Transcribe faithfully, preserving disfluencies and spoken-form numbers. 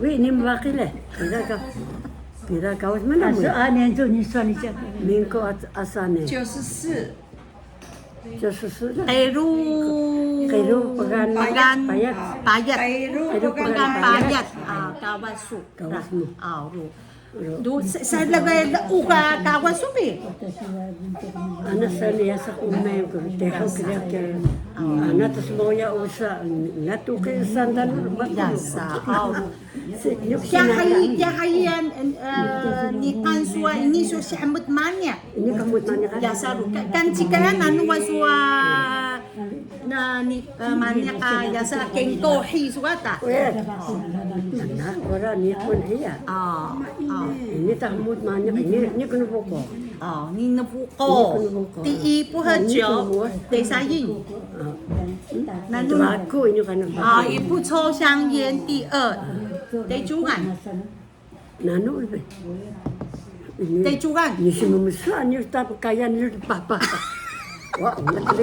Wi, ini mbaki le. Pira ka, pira kawas mana mo? Aso anen to nisan ni cak. Mingko at-, asanen. 九十四. 九十四. Qiru. Qiru pgan payat. Payat. Qiru pgan payat. Ah, kawas su. Kawas mu. Ah, ru. Do, sa, sa lagay la uka kawas su pi. Ana sa niya sa umay ko, tehaw kaya kaya. Ana tas moya usa, natuki sandan. Yasa, aw. Kya hayi, kya hayi an, eh, niqan suwa ini su si hemut mani. Ini hemut mani kan? Yasa ru, ka-, kan cikayan anu wa suwa, na ni, eh, mani ka yasa kengko hi suwa ta. Weh. Nah, ora ni pun hiya. Ah, ah. Ini ta hemut mani, ini, ini kena buko. Oh, ni nebuko. Ini kena buko. Ti ipu ha jo. Ti sayin. Ah. Nanu. Aku ini kan. Ah, ipu cho xiang yan ti e. Ti jungan. Nanu le. Ini. Ti jungan. Ni si memesu, ni ta pekayan ni papa. Wah,